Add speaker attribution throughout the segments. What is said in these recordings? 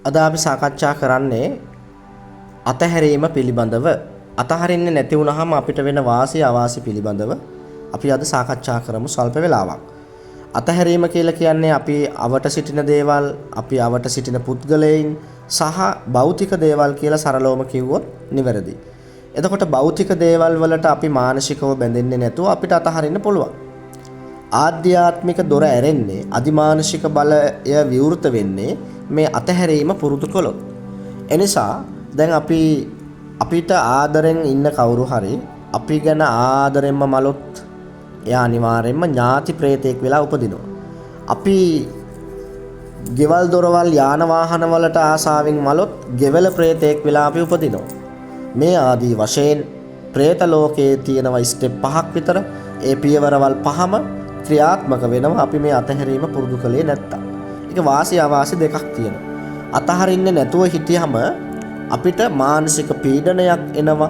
Speaker 1: අද අපි සාකච්ඡා කරන්නේ අතහැරීම පිළිබඳව. අතහරින්නේ නැති වුනහම අපිට වෙන වාසි අවාසි පිළිබඳව අපි අද සාකච්ඡා කරමු ස්වල්ප වෙලාවක්. අතහැරීම කියලා කියන්නේ අපි අවට සිටින දේවල්, අපි අවට සිටින පුද්ගලයන් සහ භෞතික දේවල් කියලා සරලවම කිව්වොත් නිවැරදි. එතකොට භෞතික දේවල් වලට අපි මානසිකව බැඳෙන්නේ නැතුව අපිට අතහරින්න පුළුවන්. ආධ්‍යාත්මික දොර ඇරෙන්නේ, අධිමානසික බලය විවෘත වෙන්නේ මේ අතහැරීම පුරුදු කළොත්. එනිසා දැන් අපි අපිට ආදරෙන් ඉන්න කවුරු හරි අපි ගැන ආදරෙන්ම මලොත් එයා අනිවාර්යයෙන්ම ඥාති ප්‍රේතෙක් වෙලා උපදිනවා. අපි ගෙවල් දොරවල් යාන වාහන වලට ආසාවෙන් මලොත් ගෙවල ප්‍රේතෙක් වෙලා අපි උපදිනවා. මේ ආදී වශයෙන් ප්‍රේත ලෝකයේ තියෙනවා ස්ටෙප් පහක් විතර. ඒ පියවරවල් පහම ක්‍රියාත්මක වෙනවා අපි මේ අතහැරීම පුරුදු කළේ නැත්තම්. ඒක වාසි අවාසි දෙකක් තියෙනවා. අතහරින්නේ නැතුව හිටියම අපිට මානසික පීඩනයක් එනවා.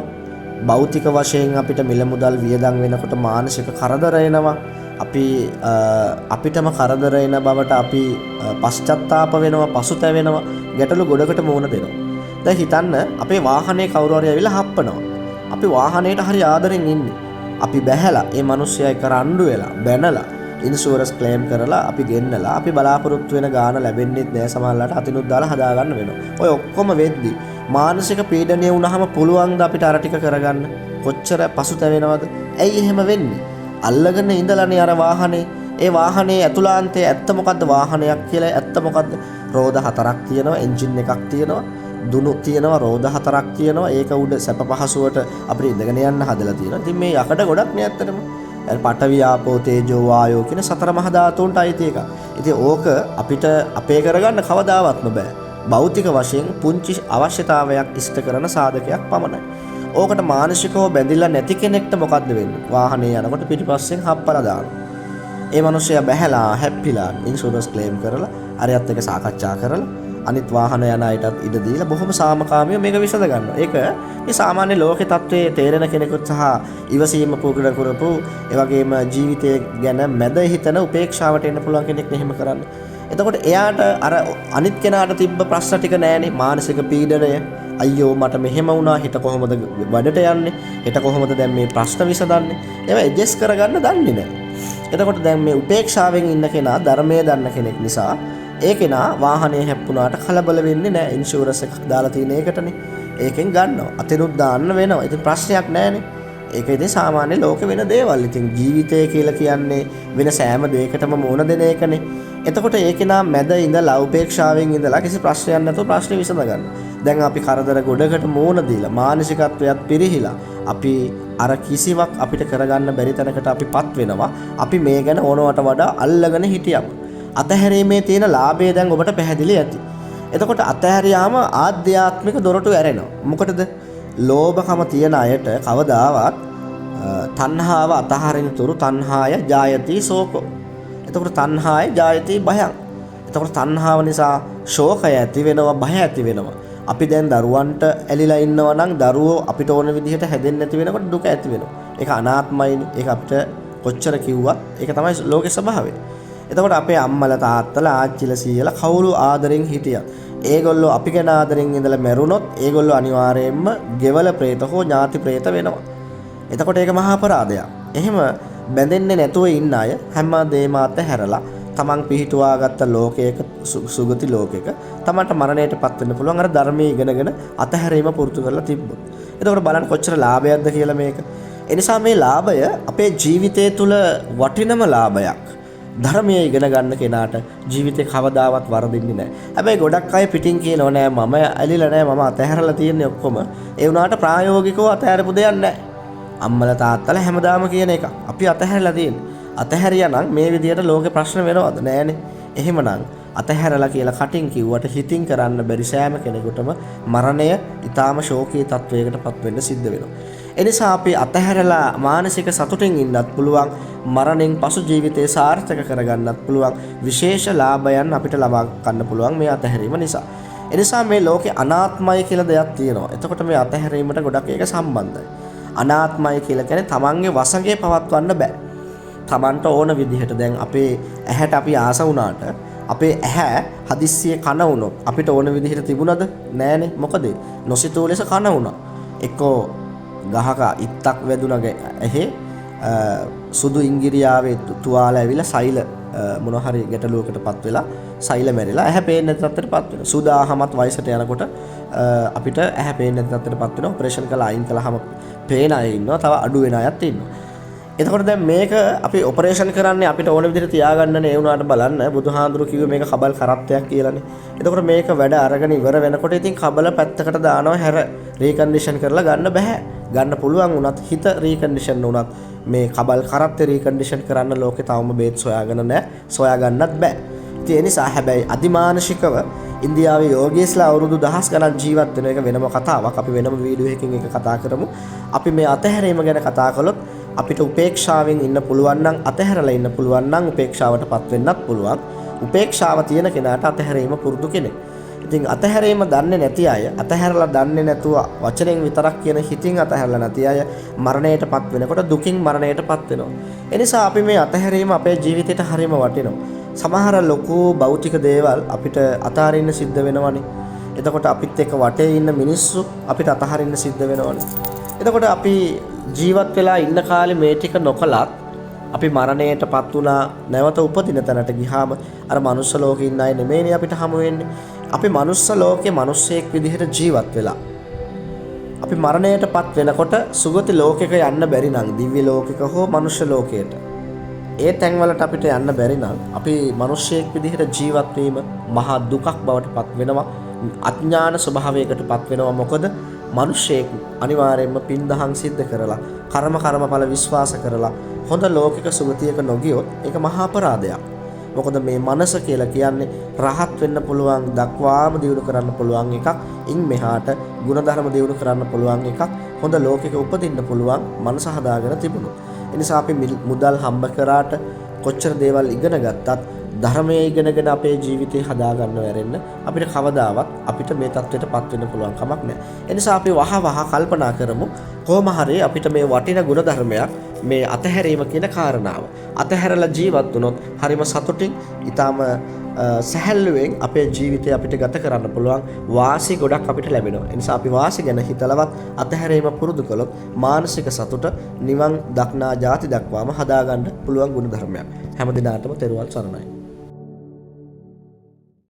Speaker 1: භෞතික වශයෙන් අපිට මිල මුදල් වියදම් වෙනකොට මානසික කරදර එනවා. අපි අපිටම කරදර එන බවට අපි පශ්චත්තාප වෙනවා, පසුතැවෙනවා, ගැටලු ගොඩකට මුහුණ දෙනවා. දැන් හිතන්න අපේ වාහනේ කවුරු හරි ඇවිල්ලා හප්පනවා. අපි වාහනේට හරි ආදරෙන් ඉන්නේ. අපි බැහැලා ඒ මිනිස්සයා එක්ක රණ්ඩු වෙලා බැනලා ඉන්ෂුරන්ස් ක්ලේම් කරලා අපි ගෙන්නලා අපි බලාපොරොත්තු වෙන ගාණ ලැබෙන්නෙත් නෑ, සමහරලාට අතිනුත් දාලා හදාගන්න වෙනවා. ඔය ඔක්කොම වෙද්දි මානසික පීඩනය වුණාම පුළුවන් ද අපිට අර ටික කරගන්න? කොච්චර පසුතැවෙනවද? ඇයි එහෙම වෙන්නේ? අල්ලගෙන ඉඳලානේ අර වාහනේ. ඒ වාහනේ ඇතුළාන්තයේ ඇත්ත මොකද්ද වාහනයක් කියලා ඇත්ත මොකද්ද? රෝද හතරක් තියෙනවා, එන්ජින් එකක් තියෙනවා, දුනු තියෙනවා, රෝද හතරක් තියෙනවා. ඒක උඩ සැප පහසුවට අපිට ඉඳගෙන යන්න හදලා තියෙනවා. ඉතින් මේ යකඩ ගොඩක් නේ ඇත්තටම. පඨවි ආපෝ තේජෝ වායෝ කියන සතර මහා ධාතුන්ට අයිති එකක්. ඉතින් ඕක අපිට අපේ කරගන්න කවදාවත්ම බෑ. භෞතික වශයෙන් පුංචි අවශ්‍යතාවයක් ඉෂ්ට කරන සාධකයක් පමණයි. ඕකට මානසිකව බැඳිලා නැති කෙනෙක්ට මොකද්ද වෙන්නේ? වාහනේ යනකොට පිටිපස්සෙන් හප්පලා දානවා. ඒ මිනිස්සයා බැහැලා හැප්පිලා ඉන්ෂුරන්ස් ක්ලේම් කරලා අරයත් එක්ක සාකච්ඡා කරලා අනිත් වාහන යන අයටත් ඉඩ දීලා බොහොම සාමකාමීව මේක විසඳ ගන්නවා. ඒක මේ සාමාන්‍ය ලෝකේ තත්ත්වයේ තේරෙන කෙනෙකුත් සහ ඉවසීම පුරුදු කරපු ඒ වගේම ජීවිතය ගැන මැද හිතන උපේක්ෂාවට එන්න පුළුවන් කෙනෙක් නෙහෙම කරන්නේ. එතකොට එයාට අර අනිත් කෙනාට තිබ්බ ප්‍රශ්න ටික නෑනේ. මානසික පීඩනය, අයියෝ මට මෙහෙම වුණා, හිත කොහොමද වැඩට යන්නේ, හිත කොහොමද දැන් මේ ප්‍රශ්න විසඳන්නේ, ඒවා ඇඩ්ජස්ට් කරගන්න දන්නේ නෑ. එතකොට දැන් මේ උපේක්ෂාවෙන් ඉන්න කෙනා ධර්මයේ දන්න කෙනෙක් නිසා ඒ කෙනා වාහනේ හැප්පුණාට කලබල වෙන්නේ නෑ. ඉන්ෂුරන්ස් එකක් දාලා තියෙන එකටනේ. ඒකෙන් ගන්නවා. අතෙනුත් දාන්න වෙනවා. ඉතින් ප්‍රශ්නයක් නෑනේ. ඒක ඉතින් සාමාන්‍ය ලෝකෙ වෙන දේවල්. ඉතින් ජීවිතය කියලා කියන්නේ වෙන සෑම දෙයකටම මුහුණ දෙන එකනේ. එතකොට ඒ කෙනා මැද ඉඳලා උපේක්ෂාවෙන් ඉඳලා කිසි ප්‍රශ්නයක් නැතුව ප්‍රශ්නේ විසඳ ගන්නවා. දැන් අපි කරදර ගොඩකට මුහුණ දීලා මානසිකත්වයක් පිරිහිලා අපි අර කිසිවක් අපිට කරගන්න බැරි තැනකට අපිපත් වෙනවා. අපි මේ ගැන ඕනවට වඩා අල්ලගෙන හිටියම. අතහැරීමේ තියෙන ලාභය දැන් ඔබට පැහැදිලි ඇති. එතකොට අතහැරියාම ආධ්‍යාත්මික දොරටු ඇරෙනවා. මොකටද? ලෝභකම තියෙන අයට කවදාවත් තණ්හාව අතහරින තුරු තණ්හාය ජායති සෝකෝ. එතකොට තණ්හාය ජායති භයං. එතකොට තණ්හාව නිසා ශෝකය ඇති වෙනවා, භය ඇති වෙනවා. අපි දැන් දරුවන්ට ඇලිලා ඉන්නවා නම් දරුවෝ අපිට ඕන විදිහට හැදෙන්නේ නැති වෙනකොට දුක ඇති වෙනවා. ඒක අනාත්මයිනේ. ඒක අපිට කොච්චර කිව්වත් ඒක තමයි ලෝකේ ස්වභාවය. එතකොට අපේ අම්මලා තාත්තලා ආච්චිලා සීයලා කවුරු ආදරෙන් හිටියත් ඒගොල්ලෝ අපි ගැන ආදරෙන් ඉඳලා මැරුණොත් ඒගොල්ලෝ අනිවාර්යයෙන්ම ගෙවල ප්‍රේත හෝ ඥාති ප්‍රේත වෙනවා. එතකොට ඒක මහා අපරාධයක්. එහෙම බැඳෙන්නේ නැතුව ඉන්න අය හැම දෙයක්ම අතහැරලා තමන් පිහිටුවාගත්ත ලෝකයක සුගති ලෝකයක තමන්ට මරණයටපත් වෙන්න පුළුවන් අර ධර්මයේ ඉගෙනගෙන අතහැරීම පුරුදු කරලා තිබ්බොත්. එතකොට බලන්න කොච්චර ලාභයක්ද කියලා මේක. ඒ නිසා මේ ලාභය අපේ ජීවිතය තුළ වටිනම ලාභයක්. ධර්මයේ ඉගෙන ගන්න කෙනාට ජීවිතේ කවදාවත් වරදින්නේ නැහැ. හැබැයි ගොඩක් අය පිටින් කියනවා නෑ මම ඇලිලා නෑ, මම අතහැරලා තියෙන්නේ ඔක්කොම. ඒ වුණාට ප්‍රායෝගිකව අතහැරපු දෙයක් නෑ. අම්මලා තාත්තලා හැමදාම කියන එක අපි අතහැරලා තියෙන්නේ. අතහැරියා නම් මේ විදියට ලෝකේ ප්‍රශ්න වෙනවද? නෑනේ. එහෙමනම් අතහැරලා කියලා කටින් කිව්වට හිතින් කරන්න බැරි සෑම කෙනෙකුටම මරණය ඊටාම ශෝකී තත්වයකට පත් වෙන්න සිද්ධ වෙනවා. එනිසා අපි අතහැරලා මානසික සතුටින් ඉන්නත් පුළුවන්, මරණයෙන් පසු ජීවිතය සාර්ථක කරගන්නත් පුළුවන්, විශේෂ ලාභයන් අපිට ලබා ගන්න පුළුවන් මේ අතහැරීම නිසා. එනිසා මේ ලෝකේ අනාත්මයි කියලා දෙයක් තියෙනවා. එතකොට මේ අතහැරීමට ගොඩක් ඒක සම්බන්ධයි. අනාත්මයි කියලා කියන්නේ තමන්ගේ වසඟේ පවත්වන්න බෑ. තමන්ට ඕන විදිහට දැන් අපේ ඇහැට අපි ආස වුණාට අපේ ඇහැ හදිස්සියේ කන වුණොත් අපිට ඕන විදිහට තිබුණද? නෑනේ. මොකද නොසිතූ ලෙස කන වුණා. එක්කෝ ගහක ඉත්තක් වැදුනා ඇහි සුදු ඉංගිරියාවේ තුවාල ඇවිල්ලා සෛල මොන හරි ගැටලුවකටපත් වෙලා සෛල මැරිලා ඇහැ පේන්නේ නැති තත්ත්වයටපත් වෙනවා. සුදාහමත් වයසට යනකොට අපිට ඇහැ පේන්නේ නැති තත්ත්වයටපත් වෙනවා. ඔපරේෂන් කරලා අයින් කළාම පේන අය ඉන්නවා, තව අඩු වෙන අයත් ඉන්නවා. එතකොට දැන් මේක අපි ඔපරේෂන් කරන්නේ අපිට ඕන විදිහට තියාගන්නනේ. ඒ වුණාට බලන්න බුදුහාඳුරු කිව්වේ මේක කබල් කරත්තයක් කියලානේ. එතකොට මේක වැඩ අරගෙන ඉවර වෙනකොට ඉතින් කබල පැත්තකට දානවා හැර රීකන්ඩිෂන් කරලා ගන්න බෑ. ගන්න පුළුවන් වුණත් හිත රීකන්ඩිෂන් වුණත් මේ කබල් කරත්තේ රීකන්ඩිෂන් කරන්න ලෝකේ තවම බේත් සොයාගෙන නෑ, සොයා ගන්නත් බෑ. ඉතින් ඒ නිසා හැබැයි අදිමානසිකව ඉන්දියාවේ යෝගීස්ලා අවුරුදු දහස් ගණන් ජීවත් වෙන එක වෙනම කතාවක්. අපි වෙනම වීඩියෝ එකකින් ඒක කතා කරමු. අපි මේ අතහැරීම ගැන කතා කළොත් අපිට උපේක්ෂාවෙන් ඉන්න පුළුවන් නම්, අතහැරලා ඉන්න පුළුවන් නම් උපේක්ෂාවටපත් වෙන්නත් පුළුවන්. උපේක්ෂාව තියෙන කෙනාට අතහැරීම පුරුදු කෙනෙක්. ඉතින් අතහැරීම දන්නේ නැති අය, අතහැරලා දන්නේ නැතුව වචනෙන් විතරක් කියන හිතින් අතහැරලා නැති අය මරණයටපත් වෙනකොට දුකින් මරණයටපත් වෙනවා. ඒ නිසා අපි මේ අතහැරීම අපේ ජීවිතේට හරිම වටිනවා. සමහර ලොකු භෞතික දේවල් අපිට අතහරින්න සිද්ධ වෙනවනේ. එතකොට අපිත් එක්ක වටේ ඉන්න මිනිස්සු අපිට අතහරින්න සිද්ධ වෙනවනේ. එතකොට අපි ජීවත් වෙලා ඉන්න කාලේ මේ ටික නොකලත් අපි මරණයටපත් වුණා, නැවත උපදින තැනට ගියාම අර මනුස්ස ලෝකේ ඉන්න අය නෙමෙයිනේ අපිට හමු වෙන්නේ. අපි මනුස්ස ලෝකේ මිනිස්සෙක් විදිහට ජීවත් වෙලා අපි මරණයටපත් වෙනකොට සුගති ලෝකෙක යන්න බැරි නම්, දිව්‍ය ලෝකෙක හෝ මනුෂ්‍ය ලෝකයට, ඒ තැන්වලට අපිට යන්න බැරි නම් අපි මිනිස්සෙක් විදිහට ජීවත් වීම මහා දුකක් බවට පත් වෙනවා. අඥාන ස්වභාවයකට පත් වෙනවා. මොකද මිනිස්සෙක් අනිවාර්යයෙන්ම පින් දහම් සිද්ධ කරලා කර්ම කර්මඵල විශ්වාස කරලා හොඳ ලෝකික සුගතියක නොගියොත් ඒක මහා අපරාධයක්. මොකද මේ මනස කියලා කියන්නේ රහත් වෙන්න පුළුවන් දක්වාම දියුණු කරන්න පුළුවන් එකක්. ඉන් මෙහාට ගුණධර්ම දියුණු කරන්න පුළුවන් එකක්. හොඳ ලෝකික උපදින්න පුළුවන් මනස හදාගෙන තිබුණොත්. ඒ නිසා අපි මුදල් හම්බ කරාට කොච්චර දේවල් ඉගෙන ගත්තත් ධර්මයේ ඉගෙනගෙන අපේ ජීවිතේ හදාගන්න වැරෙන්න අපිට කවදාවත් අපිට මේ තත්ත්වයට පත් වෙන්න පුළුවන් කමක් නැහැ. ඒ නිසා අපි වහ වහ කල්පනා කරමු කොහොම හරි අපිට මේ වටින ගුණධර්මයක් මේ අතහැරීම කියන කාරණාව. අතහැරලා ජීවත් වුණොත් හරිම සතුටින් ඊටාම සැහැල්ලුවෙන් අපේ ජීවිතය අපිට ගත කරන්න පුළුවන් වාසි ගොඩක් අපිට ලැබෙනවා. ඒ නිසා අපි වාසි ගැන හිතලවත් අතහැරීම පුරුදු කළොත් මානසික සතුට නිවන් දක්නා ජාති දක්වාම හදාගන්න පුළුවන් ගුණධර්මයක්. හැම දිනාටම තෙරුවන් සරණයි.